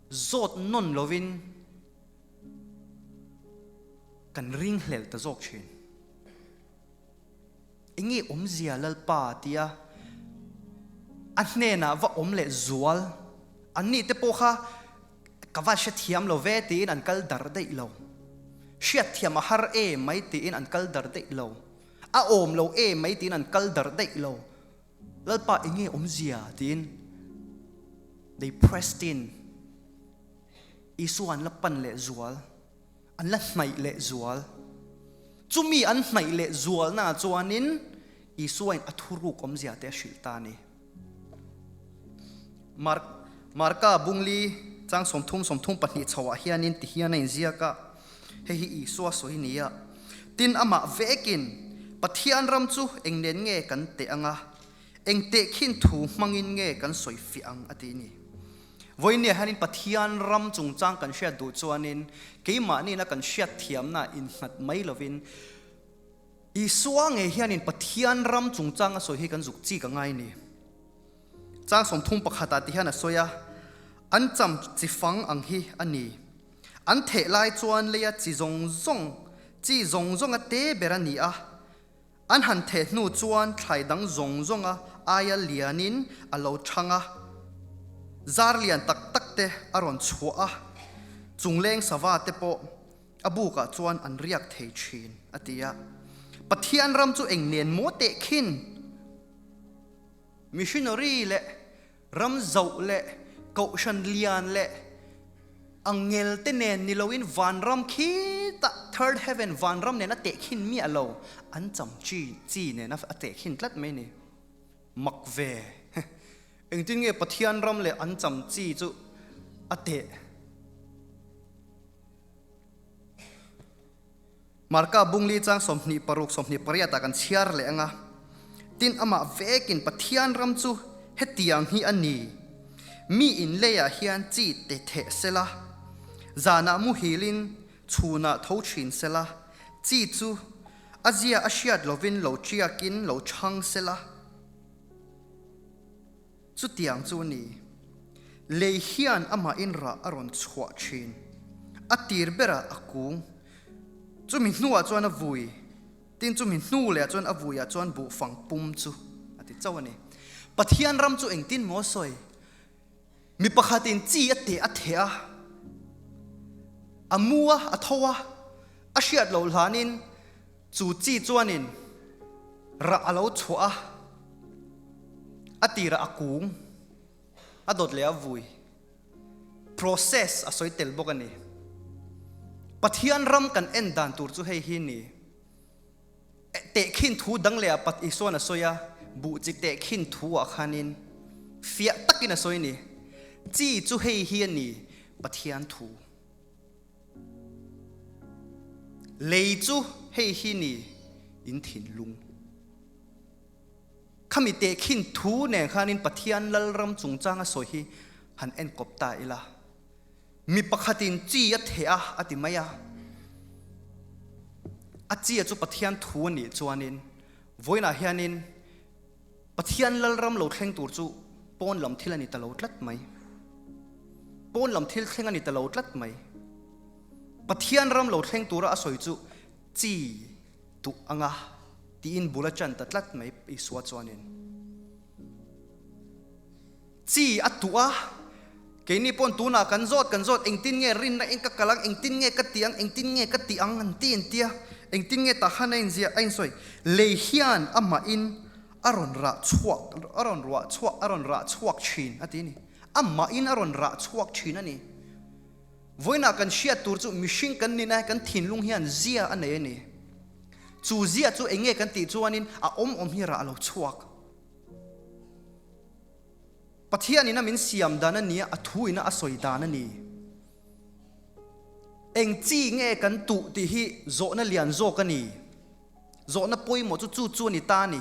[SPEAKER 1] zawt nawn lovin kan ringhlel ta zawk thin. Enge awmzia Lalpa tia a hnenah va awm leh zual an nih te pawh kha ka va hrethiam lo ve tiin an kal dar daih lo. Hriatthiam a har e mai tiin an kal dar daih lo. A awm lo e mai tiin an kal dar daih lo. Lalpa enge awmzia tiin they pressed in. Isua an la pan leh zual. An la hnaih leh zual. Chumi an hnaih leh zualnaah chuanin Isuain a thuruk awmzia te a hrilh ta a ni. Mark, Marka bungli chang 30 34 chhoah hianin tihian a inziak a, hei hi Isua sawi ni a, Tin amah vekin Pathian ram chu eng nen nge kan teh ang a, eng tehkhin thu hmangin nge kan sawi fiah ang a ti ni. Vawinia hianin Pathian ram chungchang kan hriat duh chuanin keimahniina kan hriatthiamna innghat mai lovin Isua ngei hianin Pathian ram chungchang a sawi hi kan zuk chik a ngai ni. Chang 31 ah ti hian a sawi a, An cham chi fang ang hi a ni. An theh lai chuan leia chi zawng zawng, chi zawng zawnga te ber a ni a. An han theh hnu chuan thlai dang zawng zawnga aia lianin a lo chhang a, zar lian tak tak te a rawn chhuah a, chungleng sava te pawh a bukah chuan an riak thei thin, a ti a. Pathian ram chu eng nen maw teh khin? Missionary leh Ram zoh leh kohhran lian leh angel te nen ni loin vanram khitah third heaven vanram nen a tehkhin miah lo an cham chi chi nen a tehkhin tlat mai ni. Mak ve. Engtin nge Pathian ram leh an cham chi chu a teh? Marka bungli chang 26 28 ah kan chhiar leh anga. Tin amah vekin Pathian ram chu hetiang hi a ni. Mi in leiah hian chi te theh sela, zanah muhilin chhunah tho thin sela, chi chu a zia a hriat lovin lo tiakin lo chhang sela. Chutiang chu a ni. Lei hian amahin rah a rawn chhuah thin. A tir berah a kung. Chumi hnuah chuan a vui. Tin chumi hnu lehah chuan a vuiah chuan buhfang pum chu a ti chauh a ni. Pathian ram chu engtin maw sawi? Mi pakhatin chi a teh a theh a, a mu a, a tho a, a hriat loh hlanin Chu chi chuanin rah a lo chhuah a, a tirah a kung, a dawt leh a vui. Process a sawi tel bawk a ni. Pathian ram kan en dan tur chu hei hi ni. Tehkhin thu dang leh ah Pat Isuan a sawi a, buh chi tehkhin thu ah khanin fiah takin a sawi a ni. Chi chu hei hi a ni, Pathian thu. Lei chu hei hi ni, in thinlung. Khami tehkhin thu nen khanin Pathian Lalram chungchang a sawi hi han enkawp ta ila. Mi pakhatin chi a theh a, a ti mai a. A chi a chu Pathian thu a nih chuanin vawiinah hianin Pathian Lalram lo thleng tur chu pawn lam thil a ni ta lo tlat mai. Pawn lam thil thleng a ni ta lo tlat mai. Pathian ram lo thleng tura a sawi chu chi duh anga tiin bul a ṭan ta tlat mai Isua chuanin. Chi a tuh a, keini pawn tunah kan zawt kan zawt engtin nge rinna eng ka kal ang, engtin nge ka ti ang, engtin nge ka ti ang an ti an ti a, engtin nge tah khan a inziah a insawi. Lei hian amahin a rawn rah chhuak a rawn ruah chhuak a rawn rah chhuak thin a ti a ni. Amahin a rawn rah chhuak thin a ni. Vawiinah kan hriat tur chu mihring kan nihna kan thinlung hian zia a nei a ni. Chu zia chu eng nge kan tih chuanin a awm awm hi rah a lo chhuak. Pathianin a min siam dan a nia, a thuin a sawi dan a ni. Eng chi nge kan tuh tih hi zawhna lian zawk a ni. Zawhna pawimawh chu chu chu a ni ta a ni.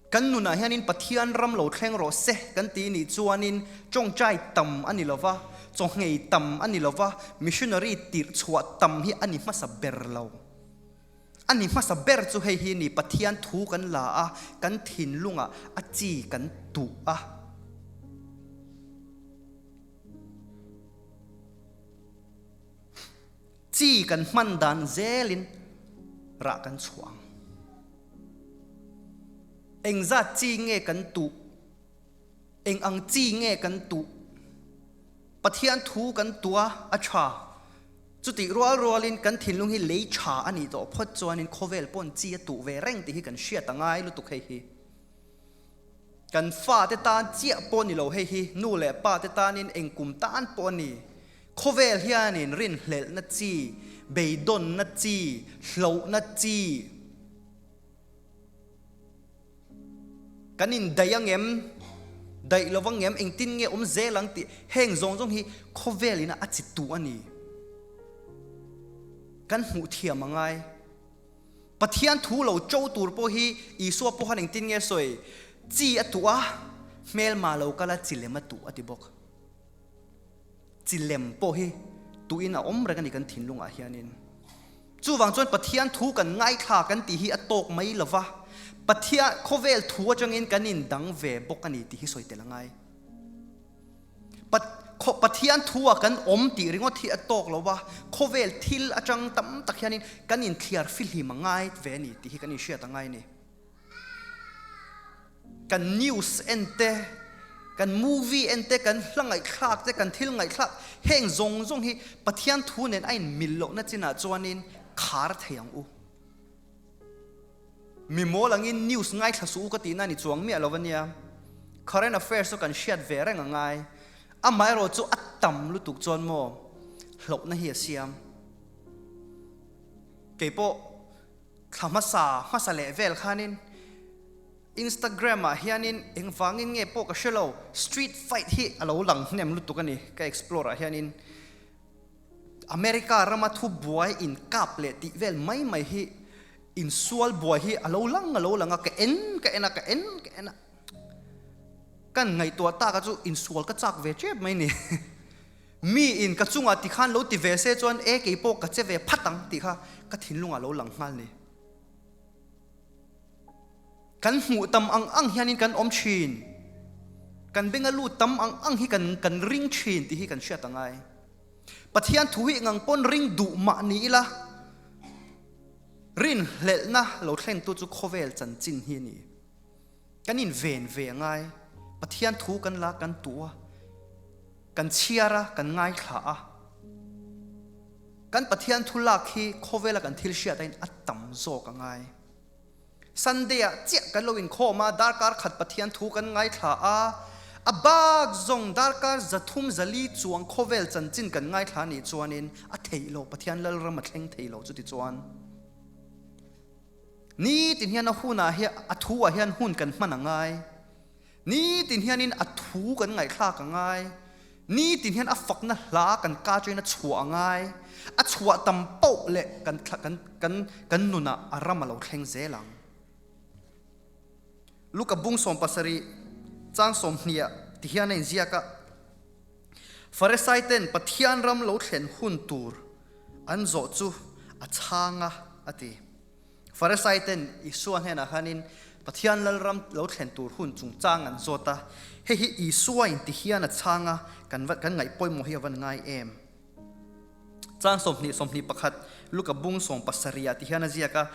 [SPEAKER 1] Kan nunah hianin Pathian ram lo thleng rawh se kan ti nih chuanin tawngtai tam a ni lo va, chawngei tam a ni lo va, missionary tirh chhuah tam hi a ni hmasa ber lo. A ni hmasa ber chu hei hi ni, Pathian thu kan la a, kan thinlungah a chi kan tuh a. Chi kan hman dan zelin rah kan chhuah ang. Engzat chi nge kan tuh? Eng ang chi nge kan tuh? Pathian thu kan tuh a, a tha. Chutih rual rualin kan thinlung hi lei tha a nih tawh phawt chuanin khawvel pawn chi a tuh ve reng tih hi kan hriat a ngai lutuk hei hi. Kan fate tan chiah pawh ni lo hei hi, nu leh pa te tanin eng kum tan pawh a ni. Khawvel hianin rinhlelhna chi, beidawnna chi, hlohna chi, Kan indaih ang em? Daih lo vang em? Engtin nge awm zel ang tih heng zawng zawng hi khawvel ina a chi tu a ni. Kan hmuh thiam a ngai. Pathian thu lo cho tur pawh hi Isua pawh khan engtin nge sawi? Chi a tuh a, hmelma lo kal a, chi lem a tuh a ti bawk. Chi lem pawh hi tuhin a awm reng a ni kan thinlungah hianin. Chuvang chuan Pathian thu kan ngaithla kan tih hi a tawk mai lo va, Pathian khawvel thu atangin kan indang ve bawk a ni tih hi sawi tel a ngai. Pathian thu-ah kan awm tih ringawt hi a tawk lo va, khawvel thil atang tam tak hianin kan inthliar fihlim a ngai ve a ni tih hi kan inhriat a ngai a ni. Kan news en te, kan movie en te, kan hla ngaihthlak te, kan thil ngaihthlak heng zawng zawng hi Pathian thu nen a inmil lohna chinah chuanin khar thei ang u. Mi mawl angin news ngaithla suh u ka tihna a ni chuang miah lo ania. Current affairs chu kan hriat ve reng a ngai. Amaherawh chu a tam lutuk chuan maw hlauhna hi a siam. Keipawh. Thla hmasa hmasa leh vel khanin Instagram ah hianin engvangin nge pawh ka hre lo, street fight hi a lo lang hnem lutuk a ni ka explore ah hianin America rama thu buai in kap leh tih vel mai mai hi insual buai hi a lo lang a lo lang a ka en ka en a ka en ka en a kan ngaihtuah tak a chu insual ka chak ve tep mai ni. Mi in ka chungah ti khan lo ti ve se chuan e kei pawh ka che ve phat ang tih kha ka thinlungah lo lang nghal ni. Kan hmuh tam ang ang hianin kan awm thin. Kan benga lut tam ang ang hi kan kan ring thin tih hi kan hriat a ngai. Pathian thu hi engang pawn ring duh mah ni ila rinhlelhna lo thlengtu chu khawvel chanchin hi a ni. Kan inven ve a ngai. Pathian thu kan la kan tuh a. Kan chhiar a, kan ngaithla a. Kan Pathian thu lak hi khawvela kan thil hriat aiin a tam zawk a ngai. Sunday ah chiah kan lo inkhawm a, darkar khat Pathian thu kan ngaithla a, a bak zawng darkar 300 400 chuang khawvel chanchin kan ngaithla nih chuanin a theih lo, Pathian Lalram a thleng thei lo chutichuan. Nitin hian a hunah hian a thu ah hian hun kan hman a ngai. Nitin hianin a thu kan ngaihthlak a ngai. Nitin hian a fakna hla kan ka atangin a chhuah a ngai. A chhuah tam poh leh kan kan kan kan nunah a ram a lo thleng zel ang. Luka bung 70 chang 20 ah tihian a inziak a, Farisai ten Pathian ram lo thlen hun tur an zawh chu a chhang a, a ti. Farisai ten Isua hnenah khanin Pathian Lalram lo thlen tur hun chungchang an zawt a, hei hi Isua in ti hian a chhang a, kan kan ngaih pawimawh hi a van ngai em? Chang 20 21 Luka bung 70 ah ti hian a ziak a,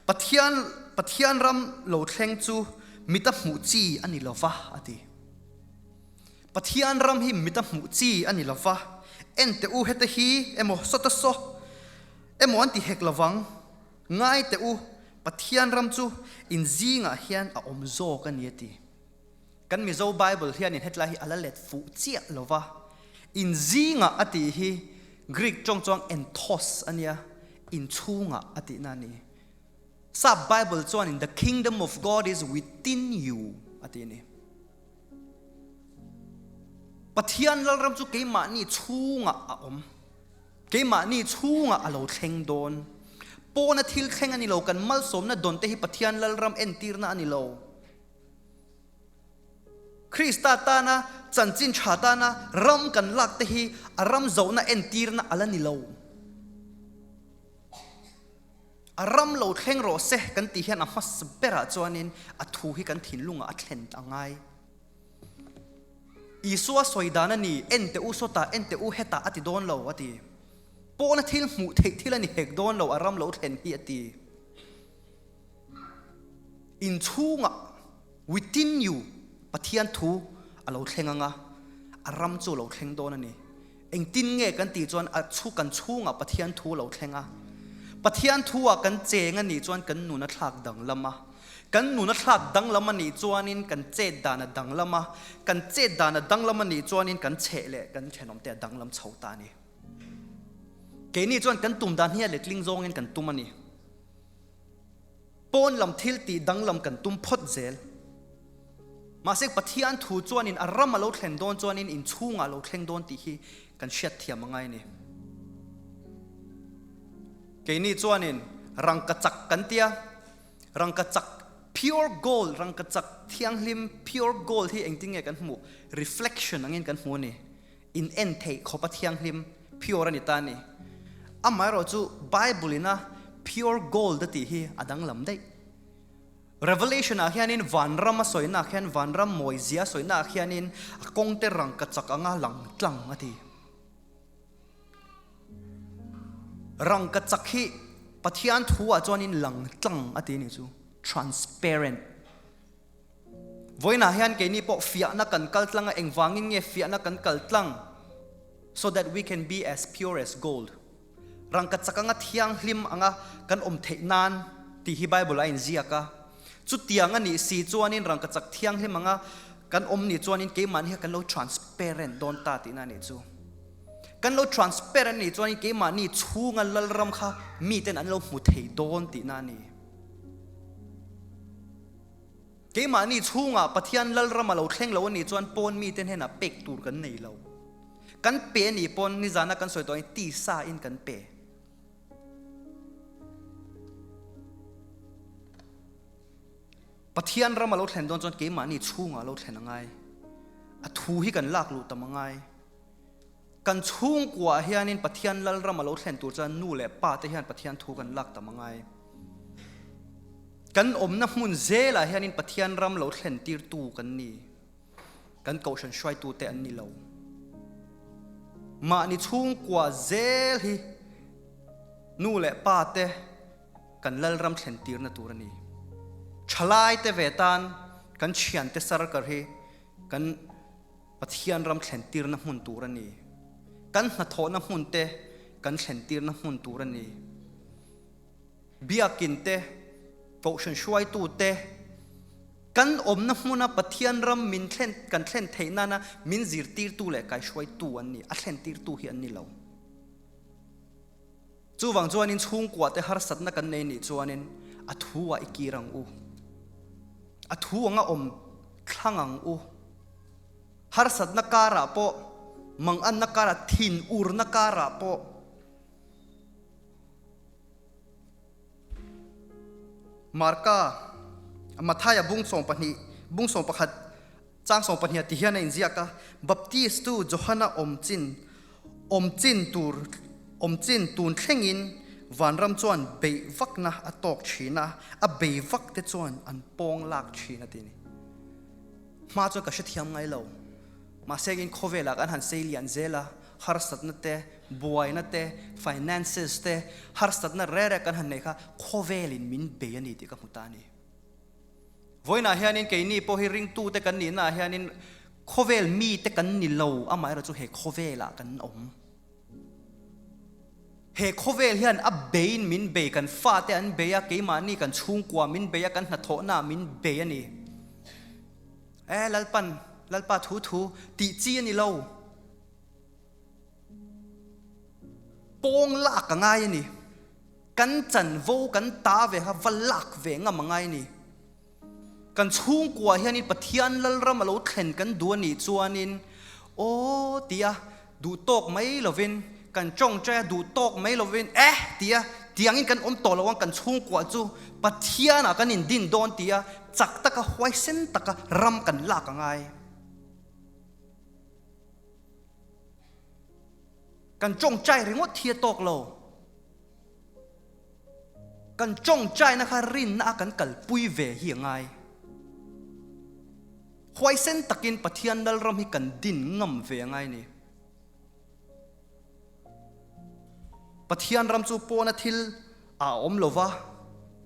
[SPEAKER 1] Pathian Pathian ram lo thleng chu mita hmuh chi a ni lova, a ti. Pathian ram hi mita hmuh chi a ni lova, en teh u hete hi emaw sawta saw emaw an ti hek lovang. Ngai teh u, Pathian ram chu in zingah hian a awm zawk a ni a ti. Kan Mizo Bible hianin hetlai hi a la let fuh chiah lo va, in zingah a tih hi Greek tawng chuan enthos a nia, in chhungah a tihna a ni. Sap Bible chuanin the kingdom of God is within you a ti a ni. Pathian Lalram chu keimahni chhungah a awm. Keimahni chhungah a lo thleng dawn. Pawna thil thleng a ni lo, kan malsawmna dawn te hi Pathian Lalram entirna a ni lo. Krista tana chanchin tha tana ram kan lak te hi a ram zohna entirna a la ni lo. A ram lo thleng rawh se kan tih hian a hmasa berah chuanin a thu hi kan thinlungah a thlen a ngai. Isua sawi dan a ni, En teh u sawtah, en teh u hetah a ti dawn lo, a ti. Pawna thil hmuh theih thil a ni hek dawn lo, a ram lo thlen hi a ti. Inchhungah, within you, Pathian thu a lo thleng ang a, a ram chu a lo thleng dawn a ni. Engtin nge kan tih chuan a chu kan chhungah Pathian thu a lo thleng a. Pathian thu ah kan cheng a nih chuan kan nun a thlak danglam a. Kan nun a thlak danglam a nih chuanin kan chet dan a danglam a, kan chet dan a danglam a nih chuanin kan chheh leh kan thenawmte a danglam chho ta a ni. Keini chuan kan tum dan hi a letling zawngin kan tum a ni. Pawn lam thil tih danglam kan tum phawt zel. Mahse Pathian thu chuanin a ram a lo thlen dawn chuanin inchhungah a lo thleng dawn tih hi kan hriat thiam a ngai a ni. Keini chuanin rangkachak kan tia, rangkachak pure gold, rangkachak thianghlim pure gold hi engtin nge kan hmuh? Reflection angin kan hmu a ni. In en theih khawpa thianghlim, pure a ni ta a ni. Amaherawhchu Bible ina pure gold a tih hi a danglam daih. Revelation ah hianin vanram a sawina ah khian vanram mawizia a sawina ah khianin a kawngte rangkachak anga lang tlang a ti. Rangkachak hi Pathian thu ah chuanin lang tlang a ti a nih chu, transparent. Vawiinah hian keini pawh fiahna kan kal tlang a, engvangin nge fiahna kan kal tlang? So that we can be as pure as gold. Rangkachak anga thianghlim anga kan awm theih nan tih hi Bible a inziak a. Chutiang a nih si chuanin rangkachak thianghlim anga kan awm nih chuanin keimahni kha kan lo transparent dawn ta tihna a nih chu. Kan lo transparent nih chuanin keimahni chhunga Lalram kha miten an lo hmu thei dawn tihna a ni. Keimahni chhungah Pathian Lalram a lo thleng lo a nih chuan pawn mite hnenah pek tur kan nei lo. Kan pe a nih pawn nizana kan sawi tawh angin tisa in kan pe. Pathian ram a lo thlen dawn chuan keimahni chhungah a lo thlen a ngai. A thu hi kan lak luh tam a ngai. Kan chhungkuaah hianin Pathian Lalram a lo thlen tur chuan nu leh pa te hian Pathian thu kan lak tam a ngai. Kan awmna hmun zelah hianin Pathian ram lo thlen tirtu kan ni. Kan kohhran hruaitute an ni lo. Mahni chhungkua zel hi nu leh pa te kan Lalram thlen tirna tur a ni. Thalai te ve tan kan thiante sarkar hi kan Pathian ram thlentirna hmun tur a ni. Kan hnathawhna hmun te kan thlentirna hmun tur a ni. Biakin te, Kohhran hruaitu te, kan awmna hmuna Pathian ram min thlen kan thlen theih nana min zirtirtu leh kaihruaitu an ni, a thlentirtu hi an ni lo. Chuvang chuanin chhungkua te harsatna kan nei nih chuanin A thu ah i kir ang u. A thu anga awm thlang ang u. Harsatna karah pawh, manganna karah, thinurna karah pawh, Marka, Mathaia bung 12, bung 11, chang 12 ti hian a inziak a, Baptistu Johana awm chin, awm chin tur, awm chin tun thlengin vanram chuan beih vakna a tawk thin a, a bei vak te chuan an pawng lak thin a ti ni. Hma chuan ka hrethiam ngai lo. Mahse in khawvelah kan han sei lian zel a, harsatna te, buaina te, finances te, harsatna reh reh kan han nei kha khawvelin min bei a ni tih ka hmu ta a ni. Vawiinah hianin keini pawh hi ringtute kan nihnaah hianin khawvel mite kan ni lo, amaherawhchu he khawvelah kan awm. He khawvel hian a beiin min bei, kan fate an bei a, keimahni kan chhungkua min bei a, kan hnathawhnaah min bei a ni. E Lalpan, Lalpa thu thu tih chi a ni lo. Pawng lak a ngai a ni. Kan chanvo kan ta ve kha va lak ve ngam a ngai a ni. Kan chhungkua hianin Pathian Lalram a lo thlen kan duh a nih chuanin aw tia duh tawk mai lovin kan tawngtai a duh tawk mai lovin eh tia tiangin kan awm tawh lo ang kan chhungkua chu Pathianah kan indin dawn tia chak taka huaisen taka ram kan lak a ngai. Kan tawngtai ringawt hi a tawk lo. Kan tawngtaina kha rinna a kan kalpui ve hi a ngai. Huaisen takin Pathian Lalram hi kan din ngam ve a ngai ni. Pathian ram chu pawna thil a awm lova,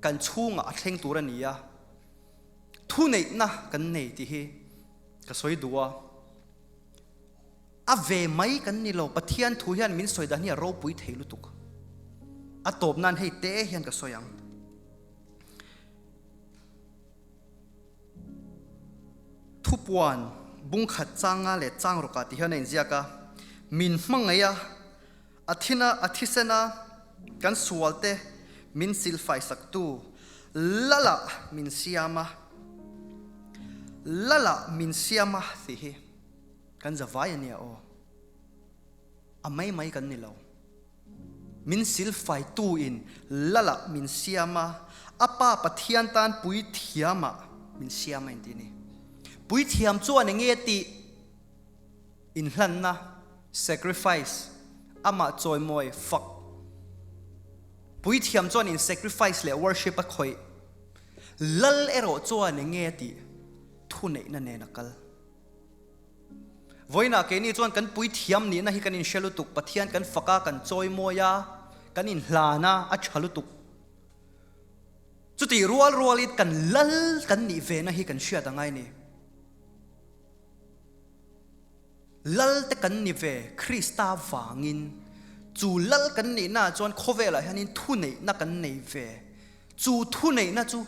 [SPEAKER 1] kan chhungah a thleng tur a ni a. Thuneihna kan nei tih hi ka sawi duh a. A ve mai kan ni lo, Pathian thu hian min sawi dan hi a ropui thei lutuk. A tawp nan hei te hian ka sawi ang. Thupuan bungkhat changa leh chang rawkah ti hian a inziak a, min hmangaih a, a thina a thisena kan sualte min silfai saktu Lala min siam a, Lala min siam a tih hi. Kan za vai a nia aw. A mai mai kan ni lo. Min silfaitu in Lala min siam a, a Pa Pathian tan puithiam ah min siam a inti ni. Puithiam chuan enge tih inhlanna, sacrifice, amah chawimawi, fak. Puithiam chuan in sacrifice leh worship a khawih. Lal erawh chuan enge tih thuneihna nen a kal. Vawiinah keini chuan kan puithiam nihna hi kan inhre lutuk, Pathian kan fak a, kan chawimawi a, kan inhlan a, a tha lutuk. Chutih rual rualin kan lal kan nih vena hi kan hriat a ngai ni. Lal te kan ni ve Krista vangin, chu lal kan nihnaah chuan khawvelah hianin thuneihna kan nei ve. Chu thuneihna chu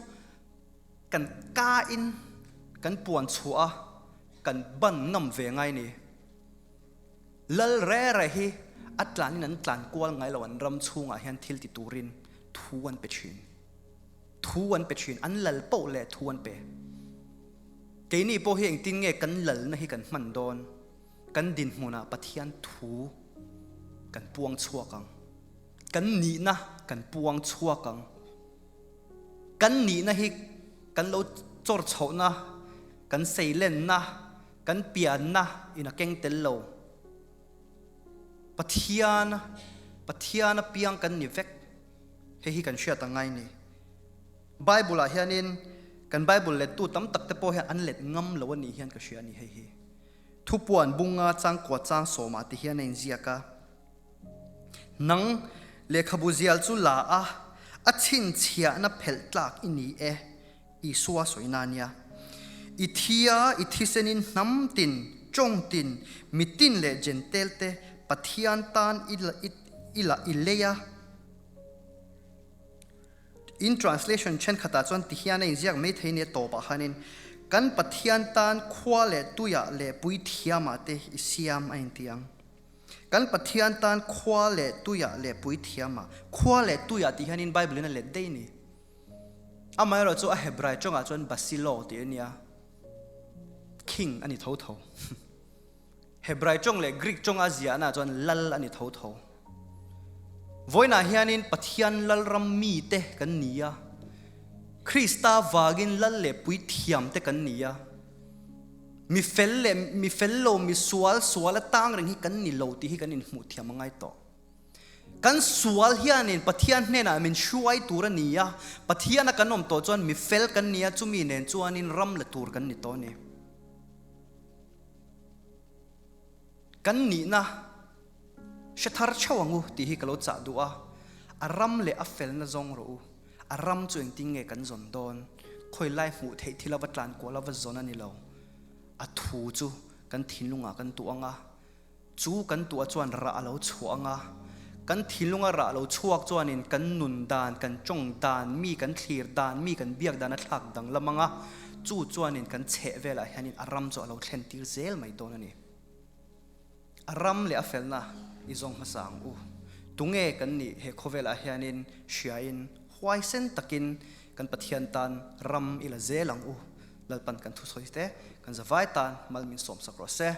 [SPEAKER 1] Kan ka in kan puan chhuah a, kan ban ngam ve ngai ni. Lal re re hi a tlan in an tlan kual ngai lo an ram chhungah hian thil ti turin thu an pe thin. Thu an pe thin, an lal poh leh thu an pe. Keini pawh hi engtin nge kan lalna hi kan hman dawn? Kan dinhmunah Pathian thu kan puang chhuak ang. Kan nihna kan puang chhuak ang. Kan nihna hi kan lo chawr chhohna, kan seilenna, kan pianna in a keng tel lo. Pathian, Pathian a piang kan ni vek. Hei hi kan hriat a ngai ni. Bible ah hianin kan Bible lettu tam tak te pawh hian an let ngam lo a nih hian ka hria a ni hei hi. Thupuan bunga changkua chang sawmah ti hian a inziak a. Nang lehkhabu zial chu la a, a chhinchhiahna phelh tlak i ni e, Isua sawina a nia. I thi a, i thisenin hnam tin, tawng tin, mi tin leh Jentail te Pathian tan i i la i lei a. In translation thenkhatah chuan tihian a inziak mai thei nia tawpah khanin kan Pathian tan khua leh tuiah leh puithiamah te i siam a inti ang. Kan Pathian tan khua leh tuiah leh puithiamah, khua leh tuiah tih hianin Bible in a let daih a ni. Amaherawhchu a Hebrai tawngah chuan Basilo tih a nia, King a ni tho tho. Hebrai tawng leh Greek tawnga ziahnaah chuan lal a ni tho tho. Vawiinah hianin Pathian lalram mite kan ni a, Krista vangin lal leh puithiamte kan ni a, mi fel leh mi fel lo, mi sual sual atang reng hi kan ni lo tih hi kan inhmuh thiam a ngai tawh. Kan sual hianin Pathian hnenah min hruai tur a ni a, Pathiana kan awm tawh chuan mi fel kan ni a, chumi nen chuanin ram la tur kan ni tawh a ni. Kan nihna hre thar theuh ang u tih hi ka lo chah duh a, a ram leh a felna zawng rawh u, a ram chu engtin nge kan zawn dawn, khawi lai hmuh theih thil a va tlan kual a va zawn a ni lo, a thu chu kan thinlungah kan tuah ang a, Chu kan tuah chuan rah a lo chhuah ang a, kan thinlunga rah lo chhuak chuanin kan nun dan, kan tawng dan, mi kan thlir dan, mi kan biak dan a thlak danglam ang a, chu chuanin kan chheh velah hianin a ram chu a lo thlen tir zel mai dawn a ni. A ram leh a felna i zawng hmasa ang u. Tunge kan nih he khawvelah hianin hriain huaisen takin kan Pathian tan ram i la zel ang u. Lalpan kan thusawi te kan zavai tan mal min sawmsak rawh se.